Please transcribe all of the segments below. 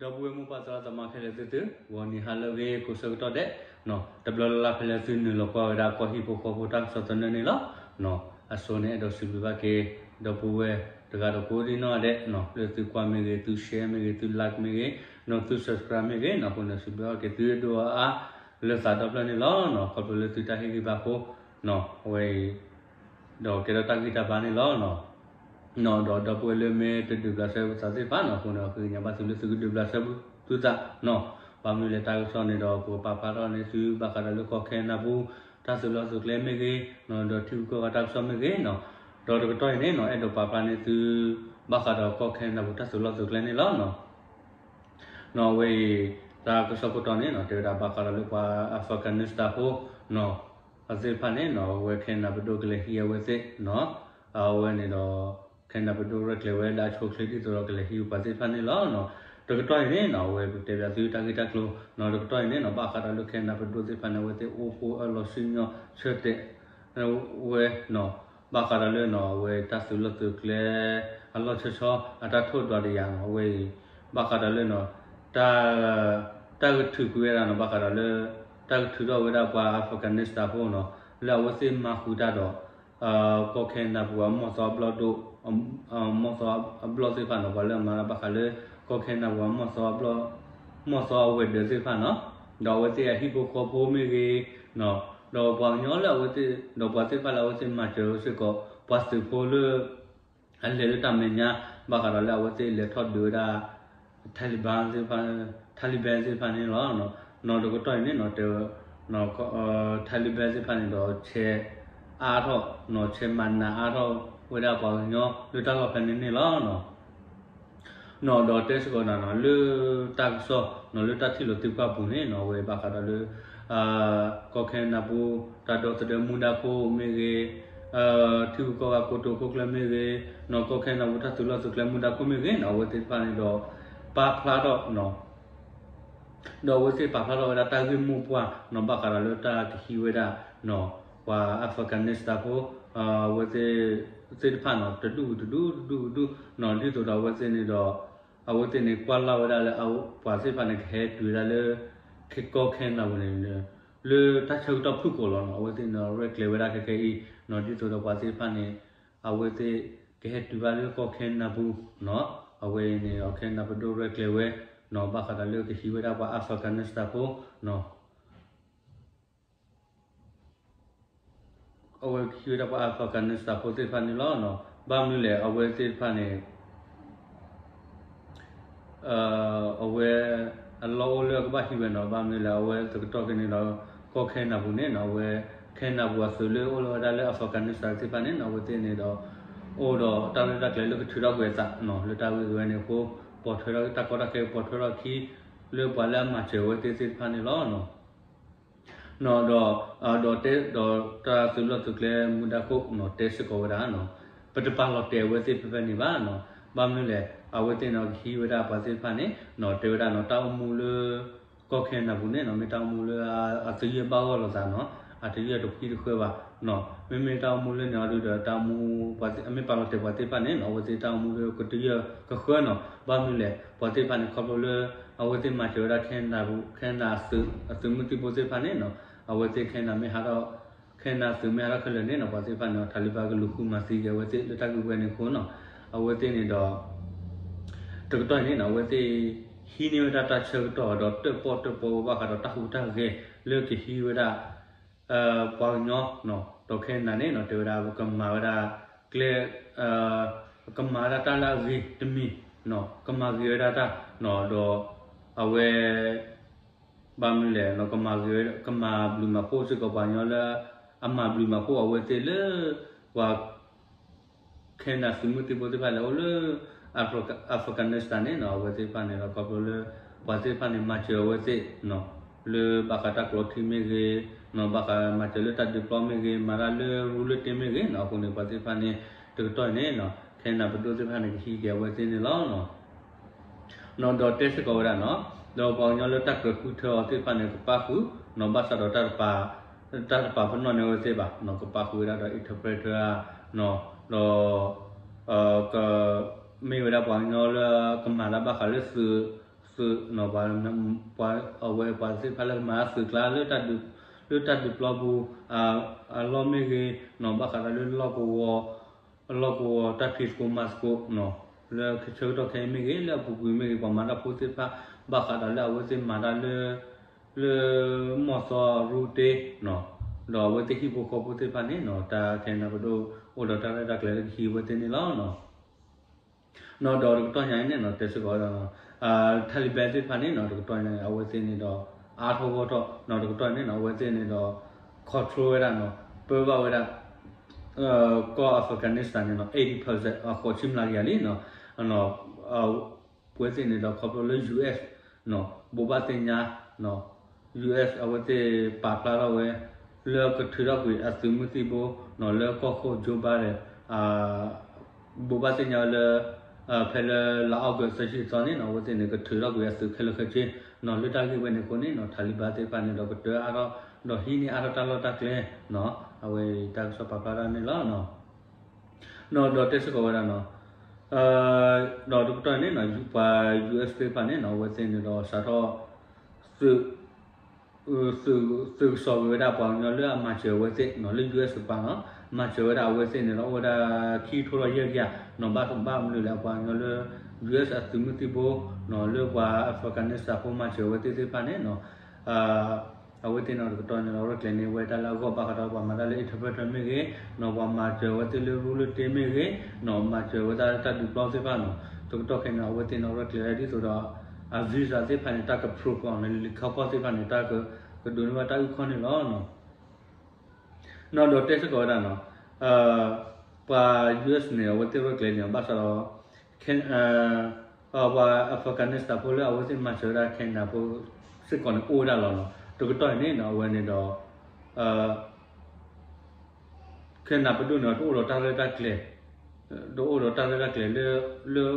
ဒီပုၢ်ဝဲၢ်မိၢ်ပၢ်သရၣ်သမါခဲလၢာ်သုသု, ဂီၤနံၤဟါလၢအဂ့ၤ ကိးဆၢကတီၢ်ဒဲး, တဘျီလၢ်လၢ်ဖဲလၢသုနုာ်လီၤကွၢ်ဝဲဒၣ်ကီၢ်ဟံၣ်ဖိဃီဖိတၢ်ကစီၣ်သနၢၣ်န့ၣ်လီၤ. အစိန့ၣ်အဲၣ်ဒိးစံးဘျုးဘၣ်က့ၤ ဒီပုၢ်ဝဲၢ်တဂၤဒီးကိးဒံနီၢ်ဒဲး လၢသုကွၢ်မ့ၢ်ဂ့ၤ, သု share မ့ၢ်ဂ့ၤ, သု like မ့ၢ်ဂ့ၤ, နီၢ်သု subscribe မ့ၢ်ဂ့ၤ, အဃိန့ၣ် စံးဘျုးဘၣ်က့ၤသုဒိၣ်အါအါ လၢသးဒီဖျၢၣ်န့ၣ်လီၤ. ခီဖျိလၢသုတၢ်ဟ့ၣ်ဂံၢ်ဘါအဃိ, အဝဲအံၤ ဒီးကဲထီၣ်တၢ်ဂံၢ်တၢ်ဘါန့ၣ်လီၤ. ဒီးဒီပုၢ်ဝဲၢ်လၢမ့ၢ်တဒုးဘျးစဲပသးသ့ၣ်တဖၣ်န့ၣ် အဃိန့ၣ် ဃ့ကညးဘၣ်သုလၢသုကဒုးဘျးစဲသုသး, ဘၣ်မနုၤလဲၣ် တၢ်ကစီၣ်န့ၣ်ဒီး ပကပာ်ဖျါထီၣ်န့ၢ်သုဘၣ်ဃးဒီးလၢကီၢ်ခဲနဒၤပူၤ တၢ်သုးလီၢ်သုးကျဲမ့ၢ်ဂ့ၤ, ဒီးထံဂုၤကီၢ်ဂၤတၢ်ကစီၣ်မ့ၢ်ဂ့ၤ, ဒီးတကတီၢ်အံၤန့ၣ် အဲၣ်ဒိးပာ်ဖျါန့ၢ်သု ဘၣ်ဃးဒီးကီၢ်ခဲနဒၤပူၤတၢ်သုးလီၢ်သုးကျဲန့ၣ်လီၤ. အဝဲအံၤ တၢ်ကစီၣ်ခိၣ်တီန့ၣ် တဲဝဲဒၣ်ဘၣ်ဃးဒီးလၢပှၤ Afghanistan ဖိ အသ့ၣ်တဖၣ်န့ၣ် အဝဲခဲနဒၤပဒိၣ်ကလဲၤဟံးအဝဲသ့ၣ်, အဝဲန့ၣ်ဒီး ခဲနဒၤပဒိၣ်ရဲၣ်ကျဲၤဝဲဒၣ်ဆိချ့ဒ်သိးဒီးကလဲၤဟံးပှၤသ့ၣ်တဖၣ်န့ၣ်လီၤ. တကတီၢ်အံၤန့ၣ် အဝဲပတဲဘၣ်သုတၢ်ဂ့ၢ်တၢ်ကျိၤ, တကတီၢ်အံၤန့ၣ် ဘၣ်ဃးဒီးလၢခဲနဒၤပဒိၣ်သ့ၣ်တဖၣ်န့ၣ် အဝဲသ့ၣ်အိၣ်ဖှိၣ်အၢၣ်လီၤစံၣ်ညီၣ်ဆၢတဲာ်ဝဲ ဘၣ်ဃးဒီးလၢ အဝဲတၢ်သုးလီၢ်သုးကျဲ အလီၢ်ဆီဆီ အတၢ်ထိၣ်ဒွးတယၤန့ၣ် အဝဲအံၤ ဘၣ်ဃးဒီးလၢ တၢ်ကထုးကွံာ်ဝဲဒၣ်န့ၣ် ဘၣ်ဃးဒီးလၢ တၢ်ကထုးထီၣ်ဝဲဒၣ်ပှၤ Afghanistan ဖိန့ၣ် လၢအဝဲသ့ၣ်မၤဃုာ်တၢ်ဒီး ကီၢ်ခဲနဒၤပူၤအမီၢ်သီအဘျီၣ်ဒိၣ် မီၢ်သီအဘျီၣ်သ့ၣ်တဖၣ်န့ၣ် ပှၤလၢအမၤတၢ်ဘၣ်ဃးလၢ ကီၢ်ခဲနဒၤပူၤအမီၢ်သီအဘျီၣ် မီၢ်သီအဝဲၤဒၢးသ့ၣ်တဖၣ်န့ၣ် ဒီးအဝဲသ့ၣ်အဟံၣ်ဖိဃီဖိမ့ၢ်ဂ့ၤ, ဒီးပှၤကညီလၢအဝဲသ့ၣ် ဒီးပှၤသ့ၣ်တဖၣ်လၢအဝဲသ့ၣ်မၤစၢၤစ့ၢ်ကီး ပှၤသုးဖိလၢ အလဲၤလၢတၢ်မဲာ်ညါ ဘၣ်ဃးဒီးလၢအဝဲသ့ၣ်လဲၤထီၣ်ဒုးဝဲဒၣ် Taliban သ့ၣ်တဖၣ်, Taliban သ့ၣ်တဖၣ်န့ၣ်လီၤ. နီၢ်တကတီၢ်အံၤန့ၣ် နီၢ်တဲ Taliban သ့ၣ်တဖၣ်န့ၣ်ဒီး ဆဲးအါထီၣ် နီၢ်ဆဲးမၤနးအါထီၣ်ဝဲဒၣ်ပှၤကညီလၢတၢ်လီၢ်ဖဲန့ၣ်န့ၣ်လီၤ. နီၢ်ဒီးတဲစ့ၢ်ကီးနၤနီၢ် လၢတၢ်ကစီၣ်နီၢ် လၢတၢ်ထံၣ်လိာ်သံကွၢ်ပူၤန့ၣ်နီၢ် အဝဲဘၣ်ဃးဒီးလၢ ကီၢ်ခဲနဒၤပူၤ တၢ်ဒီသဒၢမူဒါခိၣ်မ့ၢ်ဂ့ၤ, ထံဂုၤကီၢ်ဂၤကိတိာ်ခိၣ်ကျၢၢ်မ့ၢ်ဂ့ၤ, နီၢ်ကီၢ်ခဲနဒၤပူၤတၢ်သုးလီၢ်သုးကျဲမူဒါခိၣ်မ့ၢ်ဂ့ၤနီၢ် အဝဲသ့ၣ်တဖၣ်န့ၣ်ဒီး ပာ်ဖျါထီၣ် ဒီးအဝဲသ့ၣ်ပာ်ဖျါထီၣ်ဝဲဒၣ်တၢ်ဂ့ၢ်မိၢ်ပှၢ်နီၢ် ဘၣ်ဃးဒီးလၢတၢ်ကဟံးဝဲဒၣ်နီၢ် ပှၤ Afghanistan ဖိ အဝဲသ့ၣ်သ့ၣ်တဖၣ်နီၢ် တဒူၣ်တဒူၣ်တဒူၣ်တဒူၣ်နီၢ် ဒ်သိးဒီးအဝဲသ့ၣ်န့ၣ်ဒီး အဝဲသ့ၣ်န့ၣ်ကွၢ်လၢ်ဝဲဒၣ်လၢပှၤသ့ၣ်တဖၣ်န့ၣ် ကဟဲတုၤဝဲဒၣ်လၢ ကီၢ်ခဲနဒၤပူၤန့ၣ် လၢတၢ်ဆၢကတီၢ်ဖုၣ်ကိာ်လီၤနီၢ် အဝဲသ့ၣ်န့ၣ်ရဲၣ်ကျဲၤဝဲဒၣ်ခဲခဲအံၤနီၢ် ဒ်သိးဒီးပှၤသ့ၣ်တဖၣ်န့ၣ် အဝဲသ့ၣ်ကဟဲတုၤဘၣ်လၢကီၢ်ခဲနဒၤပူၤနီၢ် အဝဲအံၤန့ၣ်ဒီး ခဲနဒၤပဒိၣ်ရဲၣ်ကျဲၤဝဲနီၢ် ဘၣ်ဃးဒီးလၢကဟံးဝဲဒၣ်ပှၤ Afghanistan ဖိနီၢ် အဝဲကဟံးဝဲဒၣ်ပှၤ Afghanistan ဖိသ့ၣ်တဖၣ်န့ၣ်လီၤ. ဘၣ်မနုၤလဲၣ် အဝဲသ့ၣ်တဖၣ်န့ၣ် အဝဲ အလီၢ်အိၣ်လၢအကဘၣ်ဟံးဝဲနီၤ ဘၣ်မနုၤလဲၣ် အဝဲသကတီၢ်က့ၤန့ၣ်ဒီး ကီၢ်ခဲနဒၤပူၤန့ၣ်နီၤ အဝဲ ခဲနဒၤပူၤအသုးလၢအိၣ်လီၤဝဲဒၣ်လၢ Afghanistan သ့ၣ်တဖၣ်န့ၣ်နီၤ အဝဲသ့ၣ်န့ၣ်ဒီး အိၣ်ဒီးတၢ်ရဲၣ်တၢ်ကျဲၤလၢကထုးထီၣ်ကွံာ်အသးနီၤ လၢတၢ်ဂ့ၢ်ဝဲန့ၣ်အဃိ ပိာ်ထွဲထီၣ်တၢ်ကီတၢ်ခဲ ပိာ်ထွဲထီၣ်ခံ လၢပှၤလၢအမၤစၢၤဝဲသ့ၣ်သ့ၣ်တဖၣ်န့ၣ်လီၤ. ဒီး ဒီးတဲ ဒီးတၢ်သုးလီၢ်သုးကျဲမူဒါခိၣ်နီၤ တဲစ့ၢ်ကီးဝဲဒၣ်နီၤ ပတပာ်လီၤတဲာ်အဝဲသ့ၣ်ဖဲဖဲန့ၣ်ဘၣ်နီၤ ဘၣ်မနုၤလဲၣ် အဝဲသ့ၣ်နီၤ ကဟံးဝဲဒၣ်ပှၤသ့ၣ်တဖၣ်န့ၣ် နီၤ တဲဝဲဒၣ်နီၤ တၢ်အိၣ်မူလၢ ကီၢ်ခဲနဒၤပူၤန့ၣ်နီၤ မ့ၢ်တၢ်အိၣ်မူလၢအသယုၢ်ဘၣ်ဂီၢ်လိာ်သးနီၤ အတယုၢ်တဖှံတဃၢဘၣ်နီၤ မ့မ့ၢ်တၢ်အိၣ်မူလၢန့ၣ်အီၤဒုဒီး တၢ်အိၣ်မူ အမ့ၢ်ပာ်လီၤတဲာ်ပှၤသ့ၣ်တဖၣ်န့ၣ်နီၤ အဝဲသ့ၣ်တၢ်အိၣ်မူလၢကတယုၢ်ကဃၢနီၤ ဘၣ်မနုၤလဲၣ် ပှၤသ့ၣ်တဖၣ်န့ၣ် ခီဖျိလၢ အဝဲသ့ၣ်မၤစၢၤဝဲဒၣ်ခဲနဒၤပူၤ ခဲနဒၤအသုး အသုးမုၢ်သံၣ်ဘိသ့ၣ်တဖၣ်န့ၣ်နီၤ အဝဲသ့ၣ်ခဲနဒၤမ့ၢ်ဟးထီၣ် ခဲနဒၤသုးမ့ၢ်ဟးထီၣ်ခဲလၢာ်န့ၣ်နီၤ ပှၤသ့ၣ်တဖၣ်န့ၣ် Taliban ကလူၤဃုမၤသံက့ၤအဝဲသ့ၣ်လၢတၢ်ဂ့ၢ်ဝဲန့ၣ်အဃိနီၤ အဝဲသ့ၣ်န့ၣ်ဒီး တကတီၢ်အံၤန့ၣ်နီၤ အဝဲသ့ၣ် ဟံးန့ၢ်ဝဲဒၣ်တၢ်ဆၢကတီၢ်ဒီးတၢၣ်ပီၣ်တၢၣ်ပီဘၣ်ဃးဒီးတၢ်ဟူးတၢ်ဂဲၤလၢကဟံးဝဲဒၣ် ပှၤကညီနီၤ ဒီးခဲနဒၤန့ၣ်နီၤ တဲဝဲဒၣ် ကမၤဝဲဒၣ် ကျဲ ကမၤဝဲဒၣ်တၢ်လၢအဂ့ၤတမံၤနီၤ ကမၤဂ့ၤဝဲဒၣ်တၢ်နီၤ ဒီး အဝဲ ဘၣ်မနုၤလဲၣ်နီၤ ကမၤဂ့ၤဝဲ ကမၤဘျုးမၤဖှိၣ်စ့ၢ်ကီးပှၤကညီလၢ အမၤဘျုးမၤဖှိၣ်အဝဲသ့ၣ်လၢ ပှၤ ခဲနဒၤသုးမုၢ်သံၣ်ဘိသ့ၣ်တဖၣ်လၢအိၣ်လၢ Afghanistan န့ၣ်နီၤ အဝဲသ့ၣ်တဖၣ်န့ၣ်ဒီး ခီဖျိလၢ ပှၤသ့ၣ်တဖၣ်န့ၣ် မၤစၢၤအဝဲသ့ၣ်နီၤ လၢဘၣ်ဃးတၢ်ကျိးထံမ့ၢ်ဂ့ၤနီၤ ဘၣ်ဃးမၤစၢၤလၢတၢ်ဒုးပျီမ့ၢ်ဂ့ၤ မၤတၢ်လၢရူလၢတ့မ့ၢ်ဂ့ၤနီၤ အဃိန့ၣ် ပှၤသ့ၣ်တဖၣ်န့ၣ် တကတီၢ်အံၤန့ၣ်နီၤ ခဲနဒၤပဒိၣ်သ့ၣ်တဖၣ်န့ၣ် ကဟံးက့ၤအဝဲသ့ၣ်န့ၣ်လီၤ. နီၤ ဒီးတဲစ့ၢ်ကီးဝဲဒၣ်နီၤ ဒီးပှၤကညီလၢတၢ်ကြၢးဃုထၢအီၤသ့ၣ်တဖၣ်န့ၣ် ကပၣ်ဃုာ်နီၤ ဘၣ်ဆၣ်ဒီးတၢ်တပာ် တၢ်တပာ်ပနီၣ်န့ၢ်အဝဲသ့ၣ်ဘၣ်နီၤ ကပၣ်ဃုာ်ဝဲဒၣ်ဒီး interpreter နီၤ ဒီး က မ့ၢ်ဝဲဒၣ်ပှၤကညီလၢကမၤတၢ်ဘၣ်ဃးလၢသုး သုးနီၤ ပှၤ အဝဲပှၤသ့ၣ်တဖၣ်လၢကမၤတၢ်သုးကျါ လၢတၢ်ဒုးပျီပူၤ အလီၢ်မ့ၢ်ဂ့ၤနီၤ ဘၣ်ဃးဒီးလၢ လီၢ်ကဝီၤတၢ်ဖံးသကိးမၤသကိးနီၤ လၢဆၢကတီၢ်ခဲအံၤမ့ၢ်ဂ့ၤ လၢအပူၤကွံာ်မ့ၢ်ဂ့ၤ ပှၤမၤတၢ်ဖိသ့ၣ်တဖၣ် ဘၣ်ဃးဒီးလၢအဝဲသ့ၣ်မၤတၢ်လၢ လၢမီၢ်သီရူတ့နီၤ ဒီးအဝဲသ့ၣ်ဟံၣ်ဖိဃီဖိသ့ၣ်တဖၣ်န့ၣ်နီၤ တၢ်ခဲနၢ်ပဒိၣ်အိၣ်ဒီးတၢ်ရဲၣ်တၢ်ကျဲၤလၢကဟံးအဝဲသ့ၣ်န့ၣ်လီၤ. နီၤဒီးတကတီၢ်ညါအံၤန့ၣ်နီၤ တဲစ့ၢ်ကီးဝဲဒၣ်နီၤ Taliban သ့ၣ်တဖၣ်န့ၣ်နီၤ တကတီၢ်ညါအံၤ အဝဲသ့ၣ်န့ၣ်ဒီး အါထီၣ်ဂီၢ်ထီၣ်နီၤ တကတီၢ်န့ၣ်နီၤ အဝဲသ့ၣ်န့ၣ်ဒီး control ဝဲဒၣ်နီၤ ပၢဘၣ်ဝဲဒၣ် ကီၢ် Afghanistan န့ၣ်နီၤ eighty percent အဃိးဆံမျးကယၤလံနီၤ အဝဲသ့ၣ်န့ၣ်ဒီးခီဖျိလၢ US နီၤ ဘိးဘၣ်သ့ၣ်ညါ US အဝဲသ့ၣ်ပာ်ဖျါထီၣ်ဝဲ လၢကထုးထီၣ်ကွံာ်အသုးမုၢ်သံၣ်ဘိနီၤ လၢကီၢ်ခိၣ် Joe Biden ဘိးဘၣ်သ့ၣ်ညါဝဲလၢ ဖဲလၢလါအီကူးသၢဆံသီန့ၣ်နီၤ အဝဲသ့ၣ်န့ၣ် ကထုးထီၣ်ကွံာ်အသုးခဲလၢာ်ခဲဆ့နီၤ လၢတၢ်ဂ့ၢ်ဝဲန့ၣ်အဃိန့ၣ်နီၤ Taliban သ့ၣ်တဖၣ်န့ၣ်ဒီးကတၢၢ်အါထီၣ် ဒီးဟံးန့ၢ်အါထီၣ်တၢ်လီၢ်တၢ်ကျဲနီၤ အဝဲတၢ်ကစီၣ်ပာ်ဖျါဒၣ်န့ၣ်လီၤ. နီၤဒီးတဲစ့ၢ်ကီးဝဲဒၣ်နီၤ ဒီးတကတီၢ်န့ၣ်နီၤ ပှၤ US သ့ၣ်တဖၣ်န့ၣ်နီၤ အဝဲသ့ၣ်န့ၣ်ဒီးစးထီၣ် သုး သုးကစီၣ်ဂ့ၤဝဲဒၣ်ပှၤကညီလၢအမၤစၢၤအဝဲသ့ၣ်နီၤ လၢ US တပၤနီၤ မၤစၢၤဝဲဒၣ်အဝဲသ့ၣ်န့ၣ်ဒီး အိၣ်ဝဲဒၣ်ခံကထိဒီးယဲၢ်ကယၤနီၤ ဘၣ်ဘၣ်မနုၤလဲၣ် အပှၤကညီလၢ US အသုးမုၢ်သံၣ်ဘိနီၤ လၢပှၤ Afghanistan ဖိမၤစၢၤအဝဲသ့ၣ်သ့ၣ်တဖၣ်န့ၣ်နီၤ အဝဲသ့ၣ်န့ၣ်တကတီၢ်န့ၣ်ဒီး ရဲၣ်ကျဲၤန့ၢ်ဝဲတၢ်လၢအဂီၢ် ဘၣ်ဃးဒီးပှၤမၤတၢ်လၢ interpreter မ့ၢ်ဂ့ၤနီၤ ပှၤမၤစၢၤအဝဲသ့ၣ်လၢရူလၢတ့မ့ၢ်ဂ့ၤနီၤ မၤစၢၤဝဲဒၣ်လၢတၢ်ဒုးပျီသ့ၣ်တဖၣ်နီၤ တကတီၢ်ခဲအံၤန့ၣ် အဝဲသ့ၣ်န့ၣ် ရဲၣ်ကျဲၤဝဲဒၣ်ဒ်သိးဒီး အ visa သ့ၣ်တဖၣ်န့ၣ် တၢ်က approve အီၤန့ၣ် လံာ်ခီကီၢ်သ့ၣ်တဖၣ်န့ၣ် တၢ်ကဒိးန့ၢ်ဘၣ်တၢ်အုၣ်ခီၣ်န့ၣ်လီၤ. နီၤဒီးတဲစ့ၢ်ကီးဝဲဒၣ်နီၤ ပှၤ US န့ၣ် အဝဲသ့ၣ်ရဲၣ်ကျဲၤန့ၣ် ဘၣ်ဆၣ်ဒီး ပှၤ Afghanistan ဖိလၢအဝဲသ့ၣ်မၤစၢၤဝဲဒၣ် Canada ဖိစ့ၢ်ကီးန့ၣ် အိၣ်ဝဲဒၣ်လီၤနီၤ တကတီၢ်အံၤန့ၣ်နီၤ အဝဲန့ၣ်ဒီး ခဲနၢ်ပဒိၣ်န့ၣ်ဒီး တအိၣ်ဒီးတၢ်ရဲၣ်တၢ်ကျဲၤ တအိၣ်ဒီးတၢ်ရဲၣ်တၢ်ကျဲၤလၢ လၢ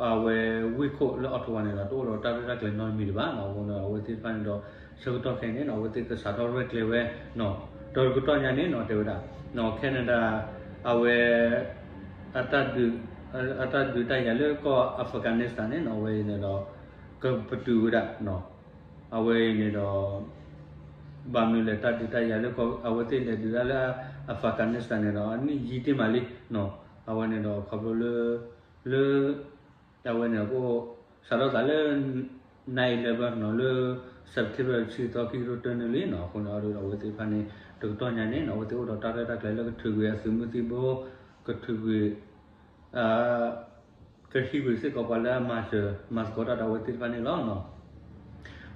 အဝဲဝ့ၢ်ခိၣ်လၢ Ottawa န့ၣ်ဒီး တအိၣ်ဒီးတၢ်ရဲၣ်တၢ်ကျဲၤနီတမံၤဒံးဘၣ်နီၤ အဃိန့ၣ် အဝဲသ့ၣ်တဖၣ်န့ၣ်ဒီး ဆၢကတီၢ်ခဲအံၤန့ၣ်နီၤ အဝဲသ့ၣ်ကစးထီၣ်ရဲၣ်ကျဲၤဝဲနီၤ ဒီးတကတီၢ်ညါန့ၣ်နီၤ တဲဝဲဒၣ် Canada အဝဲ အတၢ်ဒုးတၢ်ယၤလၢကီၢ် Afghanistan န့ၣ်နီၤ အဝဲအံၤန့ၣ်ဒီး ကပတုာ်ဝဲဒၣ်နီၤ အဝဲအံၤန့ၣ်ဒီး ဘၣ်မနုၤလဲၣ် တၢ်ဒုးတၢ်ယၤလၢကီၢ် အဝဲသ့ၣ်လဲၤဒုးတၢ်လၢ Afghanistan န့ၣ်ဒီး အနံၣ်ယံာ်တ့ၢ်မးလံနီၤ အဝဲန့ၣ်ဒီးခီဖျိလၢ လၢ အဝဲန့ၣ်ကအိၣ် စးထီၣ်သးလၢ nine eleven နီၤ လၢ September တဆံသီ ခံကထိတၢန့ၣ်လံနီၤ အဃိန့ၣ်ဒီး အဝဲသ့ၣ်တဖၣ်န့ၣ် တကတီၢ်ညါန့ၣ်နီၤ အဝဲသ့ၣ်အိၣ်ဒီးတၢ်ရဲၣ်တၢ်ကျဲၤလၢကထုးကွံာ်အသုးမုၢ်သံၣ်ဘိ ကထုးကွံာ် ကဟံးကွံာ်စ့ၢ်ကီးပှၤလၢအမၤစၢၤ မၤသကိးတၢ်ဒီးအဝဲသ့ၣ်တဖၣ်န့ၣ်လီၤ.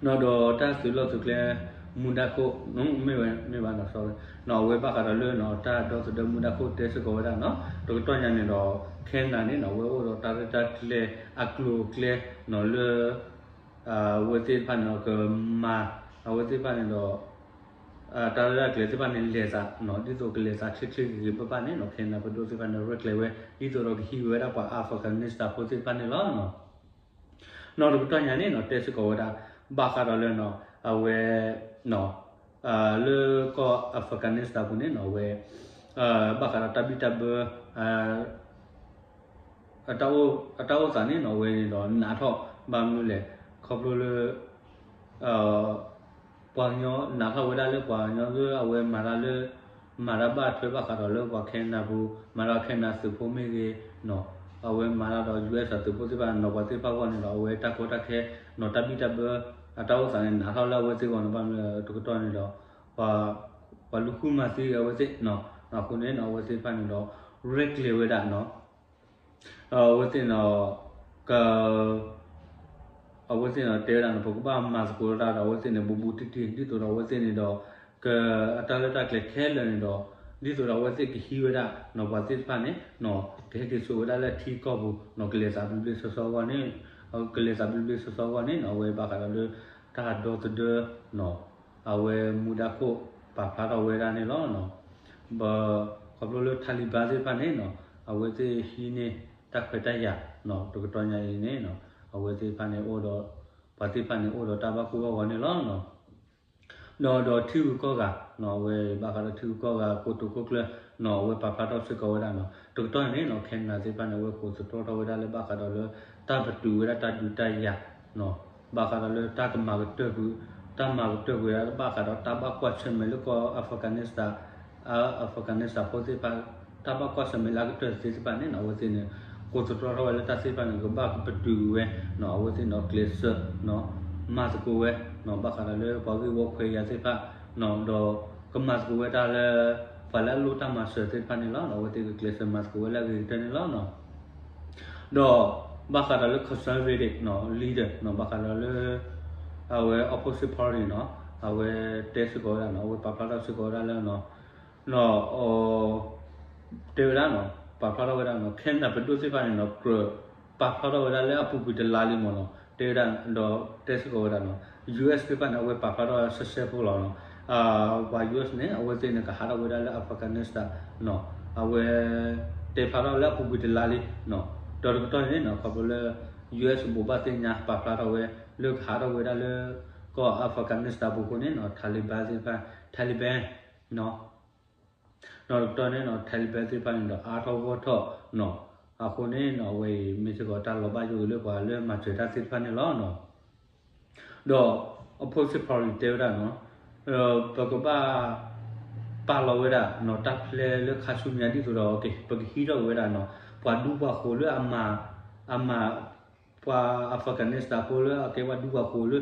နီၤဒီးတၢ်သုးလီၢ်သုးကျဲ မူဒါခိၣ် မ့ၢ်ဝဲ မ့ၢ်ဘၣ်နီၤ sorry နီၤ အဝဲဘၣ်ဃးဒီးလၢနီၤ တၢ်ဒီသဒၢမူဒါခိၣ်တဲစ့ၢ်ကီးဝဲဒၣ်နီၤ တကတီၢ်ညါန့ၣ်ဒီး Canada န့ၣ်နီၤ အဝဲအိၣ်ဒီးတၢ်ရဲၣ်တၢ်ကျဲၤအကျိၤအကျဲနီၤလၢ အဝဲသ့ၣ်တဖၣ်န့ၣ်ဒီးကမၤ အဝဲသ့ၣ်တဖၣ်န့ၣ်ဒီး တၢ်ရဲၣ်တၢ်ကျဲၤသ့ၣ်တဖၣ်န့ၣ် လဲၤသးနီၤ ဒ်သိးကလဲၤသးချ့ချ့ဂ့ၤဂ့ၤဘၣ်ဘၣ်န့ၣ်နီၤ Canada ပဒိၣ်သ့ၣ်တဖၣ်န့ၣ် ရဲၣ်ကျဲၤဝဲ ဒ်သိးဒီးကဟံးဝဲဒၣ်ပှၤ Afghanistan ဖိသ့ၣ်တဖၣ်န့ၣ်လီၤ. နီၤတကတီၢ်ညါန့ၣ်နီၤ တဲစ့ၢ်ကီးဝဲဒၣ် ဘၣ်ဃးဒီးလၢနီၤ အဝဲ လၢကီၢ် Afghanistan ပူၤန့ၣ်နီၤ အဝဲ ဘၣ်ဃးဒီးတၢ်ဘံၣ်တၢ်ဘၢ အတၢ်အိၣ်သးန့ၣ်နီၤ အဝဲန့ၣ်ဒီးနးထီၣ် ဘၣ်မနုၤလဲၣ် ခီဖျိလၢ ပှၤကညီနးထီၣ်ဝဲဒၣ်လၢ ပှၤကညီလၢအဝဲမၤတၢ်လၢ မၤတၢ်ဘၣ်ထွဲဘၣ်ဃးဒီးလၢပှၤ Canada ပူၤ မၤဒီး Canada သုးဖိမ့ၢ်ဂ့ၤနီၤ အဝဲမၤတၢ်ဒီး US အသုးဖိသ့ၣ်တဖၣ်နီၤ ပှၤသ့ၣ်တဖၣ်အဂီၢ်န့ၣ်ဒီး အဝဲတၢ်ကီတၢ်ခဲနီၤ တၢ်ဘံၣ်တၢ်ဘၢ အတၢ်အိၣ်သးန့ၣ် နးထီၣ်လၢအဝဲသ့ၣ်အဂီၢ်န့ၣ် ဘၣ်မနုၤလဲၣ် တကတီၢ်န့ၣ်ဒီး ပှၤလူၤဃုမၤသံအဝဲသ့ၣ်နီၤ အဃိန့ၣ်နီၤ အဝဲသ့ၣ်တဖၣ်န့ၣ်ဒီး ရဲၣ်ကျဲၤဝဲဒၣ်နီၤ အဝဲသ့ၣ်န့ၣ် က အဝဲသ့ၣ်န့ၣ် တဲဝဲဒၣ်န့ၣ် ပကဘၣ်မၤသကိးတၢ်ဒီးအဝဲသ့ၣ်န့ၣ် ဘူးဘူးတံၢ်တံၢ် ဒ်သိးဒီးအဝဲသ့ၣ်န့ၣ်ဒီး က အတၢ်ရဲၣ်တၢ်ကျဲၤခဲလၢာ်န့ၣ်ဒီး ဒ်သိးဒီးအဝဲသ့ၣ်ကဟံးဝဲဒၣ်နီၤ ပှၤသ့ၣ်တဖၣ်န့ၣ်နီၤ ကဟဲက့ၤစိာ်ဝဲဒၣ်လၢထံကီၢ်ပူၤနီၤ ကလဲၤသးဘျ့ဘျ့ဆှီဆှီအဂီၢ်န့ၣ် ကလဲၤသးဘျ့ဘျ့ဆှီဆှီအဂီၢ်န့ၣ်နီၤ အဝဲဘၣ်ဃးဒီးလၢ တၢ်ဒီသဒၢနီၤ အဝဲမူဒါခိၣ်ပာ်ဖျါထီၣ်ဝဲဒၣ်န့ၣ်လီၤ. ဘၣ် ခီဖျိလၢ Taliban သ့ၣ်တဖၣ်န့ၣ်နီၤ အဝဲသ့ၣ်ဟံးန့ၢ်တၢ်ခွဲးတၢ်ယာ်နီၤ တကတီၢ်ညါအံၤန့ၣ်နီၤ အဝဲသ့ၣ်တဖၣ်န့ၣ်အိၣ်ဒီး ပှၤသ့ၣ်တဖၣ်န့ၣ်အိၣ်ဒီးတၢ်ဘၣ်ကိၢ်ဘၣ်ဂီၤန့ၣ်လီၤ. ဒီးဒီးထံဂုၤကီၢ်ဂၤနီၤ အဝဲဘၣ်ဃးဒီးထံဂုၤကီၢ်ဂၤ ကိတိာ်ခိၣ်ကျၢၢ်နီၤ အဝဲပာ်ဖျါထီၣ်စ့ၢ်ကီးဝဲဒၣ်နီၤ တကတီၢ်န့ၣ်နီၤ Canada သ့ၣ်တဖၣ်န့ၣ် အဝဲကိးသတြီထီၣ်ဝဲဒၣ်လၢဘၣ်ဃးဒီးလၢ တၢ်ပတုာ်ဝဲဒၣ်တၢ်ဒုးတၢ်ယၤနီၤ ဘၣ်ဃးဒီးလၢတၢ်ကမၤကတၢၢ်ကွံာ်, တၢ်မၤကတၢၢ်ကွံာ်ဒၣ် ဘၣ်ဃးဒီးတၢ်ဘၣ်ကွၢ်ဆၢၣ်မဲာ်လၢကီၢ် Afghanistan, Afghanistan ဖိသ့ၣ်တဖၣ်, တၢ်ဘၣ်ကွၢ်ဆၢၣ်မဲာ်လၢအကတၢၢ်သ့ၣ်တဖၣ်န့ၣ်နီၤ အဝဲသ့ၣ်န့ၣ် ကိးသတြီထီၣ်ဝဲလၢတၢ်သ့ၣ်တဖၣ်န့ၣ် ကဘၣ်ကပတုာ်ကွံာ်ဝဲ, အဝဲသ့ၣ်န့ၣ် ကျဲးစၢး မၤသကိးဝဲ, ဘၣ်ဃးဒီးလၢပှၤဂ့ၢ်ဝီခွဲးယာ်သ့ၣ်တဖၣ်, ဒီးကမၤသကိးဝဲဒၣ်လၢ ပှၤလၢအလိၣ်တၢ်မၤစၢၤသ့ၣ်တဖၣ်န့ၣ်လီၤ. အဝဲသ့ၣ်ကကျဲးစၢးမၤသကိးဝဲလၢအဂ့ၤကတၢၢ်န့ၣ်လီၤ. ဒီးဘၣ်ဃးဒီးလၢ conservative leader ဘၣ်ဃးဒီးလၢ အဝဲ opposite party နီၤ, အဝဲတဲစ့ၢ်ကီးဝဲဒၣ်နီၤ, အဝဲပာ်ဖျါထီၣ်စ့ၢ်ကီးဝဲဒၣ်လၢနီၤ, နီၤ, တဲဝဲဒၣ်နီၤ, ပာ်ဖျါထီၣ်ဝဲဒၣ်နီၤ, Canada ပဒိၣ်သ့ၣ်တဖၣ်န့ၣ်နီၤ ကြၢးပာ်ဖျါထီၣ်ဝဲဒၣ်လၢအပူၤကွံာ်တလါလံမ့ၢ်နီၤ, တဲဝဲဒၣ်ဒီးတဲစ့ၢ်ကီးဝဲဒၣ်နီၤ, US သ့ၣ်တဖၣ်န့ၣ် အဝဲပာ်ဖျါထီၣ်စဲစဲဖိလီၤနီၤ, ပှၤ US န့ၣ် အဝဲသ့ၣ်န့ၣ် ကဟးထီၣ်ဝဲဒၣ်လၢ Afghanistan နီၤ, အဝဲ တဲဖျါထီၣ်လၢအပူၤကွံာ်တလါလံနီၤ, ဒီးတကတီၢ်န့ၣ်နီၤ ခီဖျိလၢ US ဘိးဘၣ်သ့ၣ်ညါပာ်ဖျါထီၣ်ဝဲ လၢကဟးထီၣ်ဝဲဒၣ်လၢ ကီၢ် Afghanistan ပူၤအဃိန့ၣ်နီၤ Taliban သ့ၣ်တဖၣ်, Taliban နီၤ, ဒီးတကတီၢ်န့ၣ်နီၤ Taliban သ့ၣ်တဖၣ်န့ၣ်ဒီး အါထီၣ်ဂီၢ်ထီၣ်နီၤ, အဃိန့ၣ်နီၤ အဝဲအံၤမ့ၢ်စ့ၢ်ကီးတၢ်လီၤဘၣ်ယိၣ်အံၤလၢပှၤလၢမၤစၢၤတၢ်သ့ၣ်တဖၣ်န့ၣ်လီၤနီၤ. ဒီး opposite party တဲဝဲဒၣ်နီၤ, ပကဘၣ် ပာ်လီၤဝဲဒၣ်နီၤ တၢ်ဖျဲလၢခါဆူညါဒ်သိးဒီး ပကဟံးထီၣ်ဝဲဒၣ်နီၤ ပှၤဒူပှၤဃိၤလၢအမၤ အမၤ ပှၤ Afghanistan ဖိလၢအကဲပှၤဒူပှၤဃိၤလၢ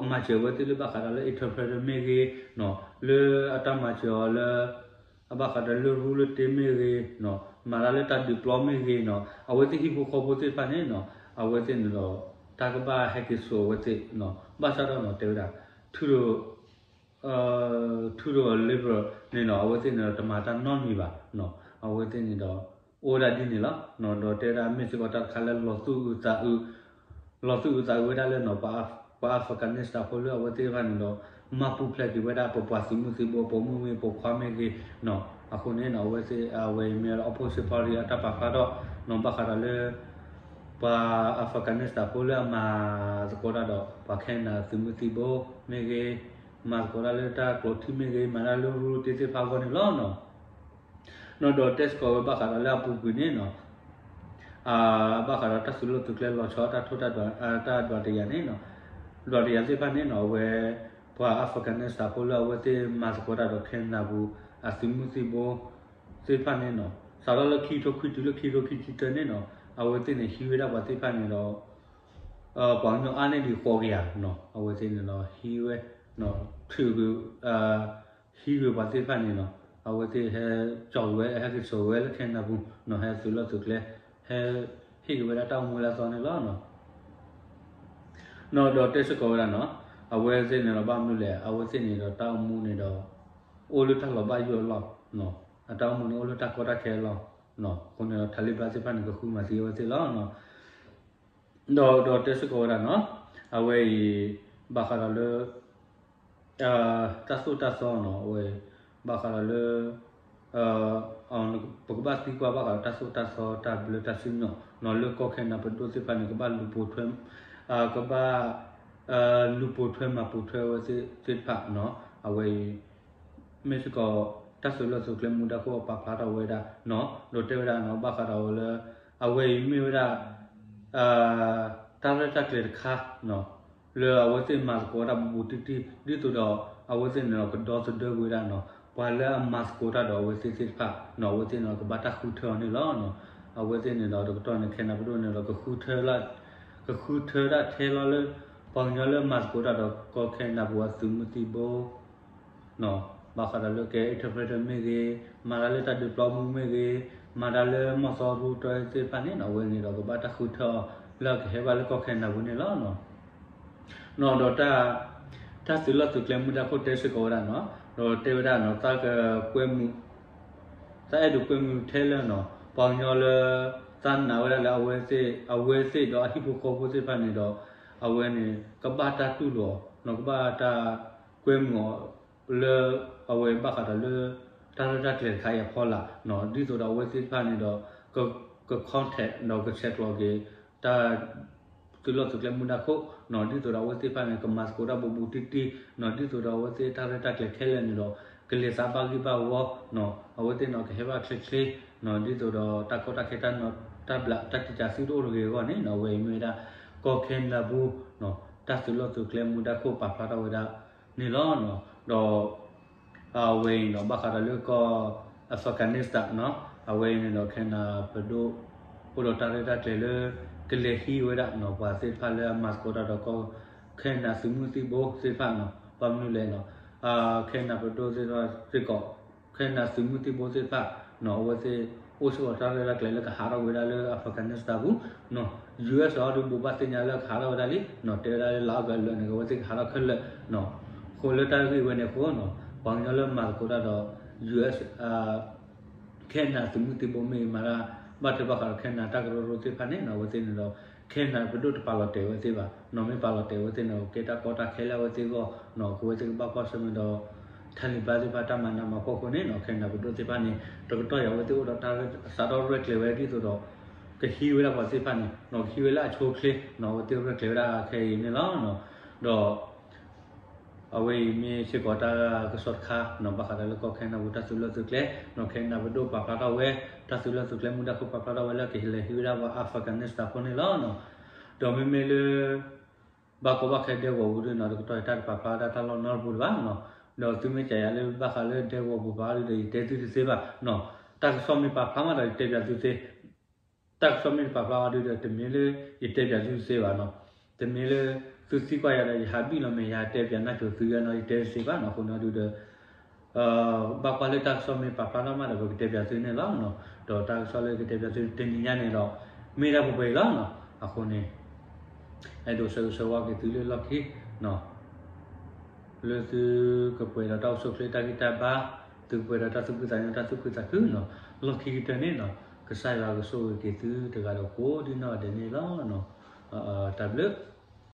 အမၤစၢၤဝဲသ့ၣ်လၢဘၣ်ဃးဒီးလၢ interpreter မ့ၢ်ဂ့ၤနီၤ, လၢအတၢ်မၤစၢၤအီၤလၢ အဘၣ်ဃးဒီးလၢရူလၢတ့မ့ၢ်ဂ့ၤနီၤ, မၤတၢ်လၢတၢ်ဒုးပျီမ့ၢ်ဂ့ၤနီၤ, အဝဲသ့ၣ်ဟံၣ်ဖိဃီဖိသ့ၣ်တဖၣ်န့ၣ်နီၤ အဝဲသ့ၣ်န့ၣ်ဒီး တၢ်ကဘၣ်ဟဲက့ၤစိာ်အဝဲသ့ၣ်နီၤ, ဘၣ်ဆၣ်ဒီးနီၤ တဲဝဲဒၣ် ထူဒီး ထူဒီး liberal န့ၣ်နီၤ အဝဲသ့ၣ်န့ၣ်ဒီး တမၤတၢ်နီတမံၤဘၣ်နီၤ, အဝဲသ့ၣ်န့ၣ်ဒီး အိၣ်ဝဲဒၣ်ဒ်န့ၣ်လီၤ. ဒီးတဲဝဲဒၣ်မ့ၢ်စ့ၢ်ကီးတၢ်တခါလၢလီၤသူၣ်အုးသးအုး လီၤသူၣ်အုးသးအုးဝဲဒၣ်လၢနီၤ ပှၤ Afghanistan ဖိလၢအဝဲသ့ၣ်တဖၣ်န့ၣ်ဒီး မၤပူၤဖျဲးက့ၤဝဲဒၣ်ပပှၤသုးမုၢ်သံၣ်ဘိ ပိာ်မုၣ်မ့ၢ်ပိာ်ခွါမ့ၢ်ဂ့ၤနီၤ, အဃိန့ၣ်နီၤ အဝဲသ့ၣ် အဝဲအံၤမ့ၢ် opposite party အတၢ်ပာ်ဖျါထီၣ်နီၤ ဘၣ်ဃးဒီးလၢ ပှၤ Afghanistan ဖိလၢအမၤသကိးတၢ်ဒီး ပှၤ Canada သုးမုၢ်သံၣ်ဘိမ့ၢ်ဂ့ၤ, မၤသကိးတၢ်လၢတၢ်ကျိးထံမ့ၢ်ဂ့ၤ, မၤတၢ်လၢရူတ့သ့ၣ်တဖၣ်အဂီၢ်န့ၣ်လီၤနီၤ. နီၤဒီးတဲစ့ၢ်ကီးဝဲဘၣ်ဃးဒီးလၢအပူၤကွံာ်န့ၣ်နီၤ ဘၣ်ဃးဒီးတၢ်သုးလိာ်သုးကျဲလီၤဆီ တၢ်ထိၣ်တၢ်ဒွး တၢ်ဒွးတယၤန့ၣ်နီၤ, ဒွးတယၤသ့ၣ်တဖၣ်န့ၣ်နီၤ အဝဲ ပှၤ Afghanistan ဖိလၢအဝဲသ့ၣ်မၤသကိးတၢ်ဒီး Canada ပူၤ အသုးမုၢ်သံၣ်ဘိသ့ၣ်တဖၣ်န့ၣ်နီၤ စးထီၣ်လၢခံကထိခံတုၤလၢခံကထိခံဆံတၢန့ၣ်နီၤ အဝဲသ့ၣ်န့ၣ်ဟံးဝဲဒၣ်ပှၤသ့ၣ်တဖၣ်န့ၣ်ဒီး ပှၤကညီအါန့ၢ်ဒံးဃိးကယၤနီၤ အဝဲသ့ၣ်န့ၣ်ဒီးဟံးဝဲ ထုးကွံာ် ဟံးကွံာ်ပှၤသ့ၣ်တဖၣ်န့ၣ်နီၤ အဝဲသ့ၣ်ဟဲကၠီၤဝဲ ဟဲက့ၤစိာ်ဝဲလၢ Canada ပူၤနီၤ ဟဲသုးလိာ်သုးကျဲ ဟဲဟ့ၣ်က့ၤဝဲဒၣ်တၢ်အိၣ်မူလၢအသီန့ၣ်လီၤနီၤ. နီၤဒီးတဲစ့ၢ်ကီးဝဲဒၣ်နီၤ အဝဲသ့ၣ်န့ၣ်ဒီးဘၣ်မနုၤလဲၣ် အဝဲသ့ၣ်န့ၣ်ဒီးတၢ်အိၣ်မူန့ၣ်ဒီး အိၣ်လၢတၢ်လီၤဘၣ်ယိၣ်အလီၢ်နီၤ အတၢ်အိၣ်မူန့ၣ်အိၣ်လၢတၢ်ကီတၢ်ခဲအလီၢ်နီၤ အဃိန့ၣ်ဒီး Taliban သ့ၣ်တဖၣ်န့ၣ် ကဃုမၤသံအဝဲသ့ၣ်လီၤနီၤ. ဒီးဒီးတဲစ့ၢ်ကီးဝဲဒၣ်နီၤ အဝဲအံၤ ဘၣ်ဃးဒီးလၢ တၢ်သိၣ်တၢ်သီနီၤ အဝဲ ဘၣ်ဃးဒီးလၢ ပကဘၣ်သံကွၢ်ဘၣ်ဃးဒီးတၢ်သိၣ်တၢ်သီတၢ်ဘျၢတၢ်စံၣ်ညီၣ်နီၤ လၢကီၢ် Canada ပဒိၣ်သ့ၣ်တဖၣ်န့ၣ် ကဘၣ်လူၤပိာ်ထွဲ ကဘၣ် လူၤပိာ်ထွဲမၤပိာ်ထွဲဝဲသ့ၣ်တဖၣ်နီၤ အဝဲအံၤ မ့ၢ်စ့ၢ်ကီး တၢ်သုးလိာ်သုးကျဲမူဒါခိၣ်အပာ်ဖျါထီၣ်ဝဲဒၣ်နီၤ ဒီးတဲဝဲဒၣ်နီၤ ဘၣ်ဃးဒီးဝဲလၢ အဝဲအံၤမ့ၢ်ဝဲဒၣ် တၢ်ရဲၣ်တၢ်ကျဲၤတခါနီၤ လၢအဝဲသ့ၣ်မၤသကိးဝဲဒၣ်ဘူးဘူးတံၢ်တံၢ် ဒ်သိးဒီး အဝဲသ့ၣ်န့ၣ်ဒီး ကဒီသဒၢကွံာ်ဝဲဒၣ်နီၤ ပှၤလၢအမၤသကိးတၢ်ဒီးအဝဲသ့ၣ်သ့ၣ်တဖၣ်နီၤ အဝဲသ့ၣ်န့ၣ်ဒီး ကဘၣ်တၢ်ဃုထၢအီၤန့ၣ်လီၤ. အဝဲသ့ၣ်န့ၣ်ဒီး တကတီၢ်န့ၣ် Canada ပဒိၣ်န့ၣ်ဒီး ကဃုထၢ ကဃုထၢဒၣ်ထဲလီၤလၢ ပှၤကညီလၢမၤသကိးတၢ်ဒီးကီၢ် Canada ပူၤအသုးမုၢ်သံၣ်ဘိ ဘၣ်ဃးဒီးလၢကဲ interpreter မ့ၢ်ဂ့ၤ, မၤတၢ်လၢတၢ်ဒုးပျီမူမ့ၢ်ဂ့ၤ, မၤတၢ်လၢမီၢ်သီရူတၢသ့ၣ်တဖၣ်န့ၣ်နီၤ အဝဲန့ၣ်ဒီးကဘၣ်တၢ်ဃုထၢအီၤ လၢအကဟဲဘၣ်လၢကီၢ် Canada ပူၤန့ၣ်လီၤ. နီၤဒီး တၢ်သုးလီၢ်သုးကျဲမူဒါခိၣ်တဲစ့ၢ်ကီးဝဲဒၣ်နီၤ ဒီးတဲဝဲဒၣ်နီၤ သးကကွဲမုာ် သးအဲၣ်ဒိးကွဲမုာ်ထဲလၢနီၤ ပှၤကညီလၢ သးနာ်ဝဲဒၣ်လၢအဝဲသ့ၣ် အဝဲသ့ၣ်ဒီးအဟံၣ်ဖိဃီဖိသ့ၣ်တဖၣ်န့ၣ်ဒီး အဝဲန့ၣ် ကဘၣ်တၢ်တူၢ်လိာ်အီၤနီၤ ကဘၣ်တၢ်ကွဲမုာ်အီၤ လၢအဝဲဘၣ်ဃးဒီးလၢ တၢ်ရဲၣ်တၢ်ကျဲၤတခါအံၤအဖီလာ်နီၤ ဒ်သိးဒီးအဝဲသ့ၣ်တဖၣ်န့ၣ်ဒီး က contact ဒီးကဆဲးကျိးက့ၤ တၢ်သုးလီၢ်သုးကျဲမူဒါခိၣ်နီၤ ဒ်သိးဒီးအဝဲသ့ၣ်တဖၣ်န့ၣ် ကမၤသကိးတၢ်ဘူးဘူးတံၢ်တံၢ်နီၤ ဒ်သိးဒီးအဝဲသ့ၣ်တၢ်ရဲၣ်တၢ်ကျဲၤခဲလၢာ်န့ၣ်ဒီး ကလဲၤသးဘၣ်ဂ့ၢ်ဘၣ်ဝီနီၤ အဝဲသ့ၣ်န့ၣ်ကဟဲဘၣ်ချ့ချ့နီၤ ဒ်သိးဒီးတၢ်ကီတၢ်ခဲတၢ် တၢ်ဘျးတၢ်တံာ်တာ်စုတအိၣ်တဂ့ၤအဂီၢ်န့ၣ်နီၤ အဝဲအံၤမ့ၢ်ဝဲဒၣ် ကီၢ် Canada ပူၤနီၤ တၢ်သုးလီၢ်သုးကျဲမူဒါခိၣ်ပာ်ဖျါထီၣ်ဝဲဒၣ်န့ၣ်လီၤ. ဒီး အဝဲအံၤနီၤ ဘၣ်ဃးဒီးလၢကီၢ် Afghanistan နီၤ အဝဲအံၤန့ၣ်ဒီး ခဲနဒၤပဒိၣ် အိၣ်ဒီးတၢ်ရဲၣ်တၢ်ကျဲၤလၢ ကလဲၤဟံးဝဲဒၣ်နီၤ ပှၤသ့ၣ်တဖၣ်လၢအမၤသကိးတၢ်ဒီးကီၢ် ခဲနဒၤသုးမုၢ်သံၣ်ဘိသ့ၣ်တဖၣ်နီၤ ဘၣ်မနုၤလဲၣ်နီၤ ခဲနဒၤပဒိၣ်သ့ၣ်တဖၣ်စ့ၢ်ကီး ခဲနဒၤသုးမုၢ်သံၣ်ဘိသ့ၣ်တဖၣ်နီၤ အဝဲသ့ၣ်အိၣ်စ့ၢ်ကီးတၢ်ရဲၣ်တၢ်ကျဲၤလၢကဟးထီၣ်ဝဲဒၣ်လၢ Afghanistan ပူၤနီၤ ယူၢ်အ့ၣ် အီၤဒုးဘိးဘၣ်သ့ၣ်ညါလၢကဟးထီၣ်ဝဲဒၣ်လံနီၤ တဲဝဲဒၣ်လၢလါအီကူးအလၢာ်န့ၣ် အဝဲသ့ၣ်ကဟးထီၣ်ခဲလၢာ်နီၤ အဃိလၢတၢ်ဂ့ၢ်ဝဲန့ၣ်အဃိနီၤ ပှၤကညီလၢမၤသကိးတၢ်ဒီး ယူၢ်အ့ၣ် ခဲနဒၤသုးမုၢ်သံၣ်ဘိမ့ၢ်ဂ့ၤမၤတၢ် ဘၣ်ထွဲဘၣ်ဃးဒီးခဲနဒၤတၢ်ကရၢကရိသ့ၣ်တဖၣ်န့ၣ်နီၤ အဝဲသ့ၣ်န့ၣ်ဒီး ခဲနဒၤပဒိၣ်တပာ်လီၤတဲာ်ဝဲသ့ၣ်ဘၣ်နီၤ မ့ၢ်ပာ်လီၤတဲာ်ဝဲသ့ၣ်န့ၣ် ကဲတၢ်ကီတၢ်ခဲလၢအဝဲသ့ၣ်အဂီၢ်နီၤ အဝဲသ့ၣ်ကဘၣ်ကွၢ်ဆၢၣ်မဲာ်ဒီး Taliban သ့ၣ်တဖၣ်တၢ်မၤနးမၤဖှီၣ်အဃိန့ၣ်နီၤ ခဲနဒၤပဒိၣ်သ့ၣ်တဖၣ်န့ၣ် တကတီၢ်အံၤအဝဲသ့ၣ်အိၣ်ဒီးတၢ်စးထီၣ်ရဲၣ်ကျဲၤဝဲဒ်သိးဒီး ကဟံးဝဲဒၣ်ပှၤသ့ၣ်တဖၣ်န့ၣ်နီၤ ကဟံးဝဲလၢအဆိအချ့နီၤ အဝဲသ့ၣ်ရဲၣ်ကျဲၤဝဲဒၣ်ခဲအံၤန့ၣ်လီၤ. ဒီး အဝဲအံၤမ့ၢ်စ့ၢ်ကီးတၢ်ကစီၣ်တခါနီၤ ဘၣ်ဃးဒီးလၢကီၢ်ခဲနဒၤပူၤတၢ်သုးလီၢ်သုးကျဲနီၤ ခဲနဒၤပဒိၣ်ပာ်ဖျါထီၣ်ဝဲ တၢ်သုးလီၢ်သုးကျဲမူဒါခိၣ်ပာ်ဖျါထီၣ်ဝဲလၢကလဲၤဟံးဝဲဒၣ်ပှၤ Afghanistan ဖိန့ၣ်လီၤ. ဒီးမ့မ့ၢ်လၢ ဘၣ်ကီဘၣ်ခဲဒဲကဝီၤပူၤဒ်နီၤ တကတီၢ်အံၤတၢ်တပာ်ဖျါဝဲဒၣ်တၢ်လီၢ်နီတပူၤလၢၤဘၣ်နီၤ ဒီးသုမ့ၢ်ကးယၤလၢဘၣ်ဃးလၢဒဲကဝီၤပူၤဘၣ်ဒုဒီး ယတဲသုတသ့ဘၣ်နီၤ တၢ်ကစီၣ်မ့ၢ်ပာ်ဖျါမးဒီးယတဲပၠးသုသ့ တၢ်ကစီၣ်မ့ၢ်တပာ်ဖျါအီၤဒုဒီး တမ့ၢ်လၢယတဲပၠးသုတသ့ဘၣ်နီၤ တမ့ၢ်လၢ သုသံကွၢ်ယၤဒီး ယဟးဘံၣ်လီၤမဲာ် ယဟးတဲပၠးနၢ်စိၤသုယၤနီၤ ယတဲတသ့ဘၣ်နီၤ အဃိန့ၣ်ဒုဒီး ဘၣ်ကွၢ်လၢတၢ်ကစီၣ်မ့ၢ်ပာ်ဖျါထီၣ်မးဒီး ပကတဲပၠးသုန့ၣ်လီၤ. ဒီးတၢ်ကစီၣ်လၢကတဲပၠးသုတနံၤညါန့ၣ်ဒီး မ့ၢ်ဒၣ်ပှဲၤပှဲၤအံၤလီၤ. အဃိန့ၣ် အဲၣ်ဒိးဆၢဂ့ၤဆၢဝါက့ၤသုလၢလီၢ်ခံ လၢသုကပှဲၤဒီးတၢ်အိၣ်ဆူၣ်အိၣ်ချ့တၢ်ဂံၢ်တၢ်ဘါ, သုကပှဲၤဒီးတၢ်သူၣ်ဖှံသးညီတၢ်သူၣ်ခုသးခုနီၤ, လီၢ်ခံကတၢၢ်န့ၣ်နီၤ, ကစၢ်ယွၤကဆိၣ်ဂ့ၤက့ၤသုတဂၤဒီးကိးဒ်နီၢ်ဂၤဒဲးန့ၣ်လီၤ. တၢ်ဘျုး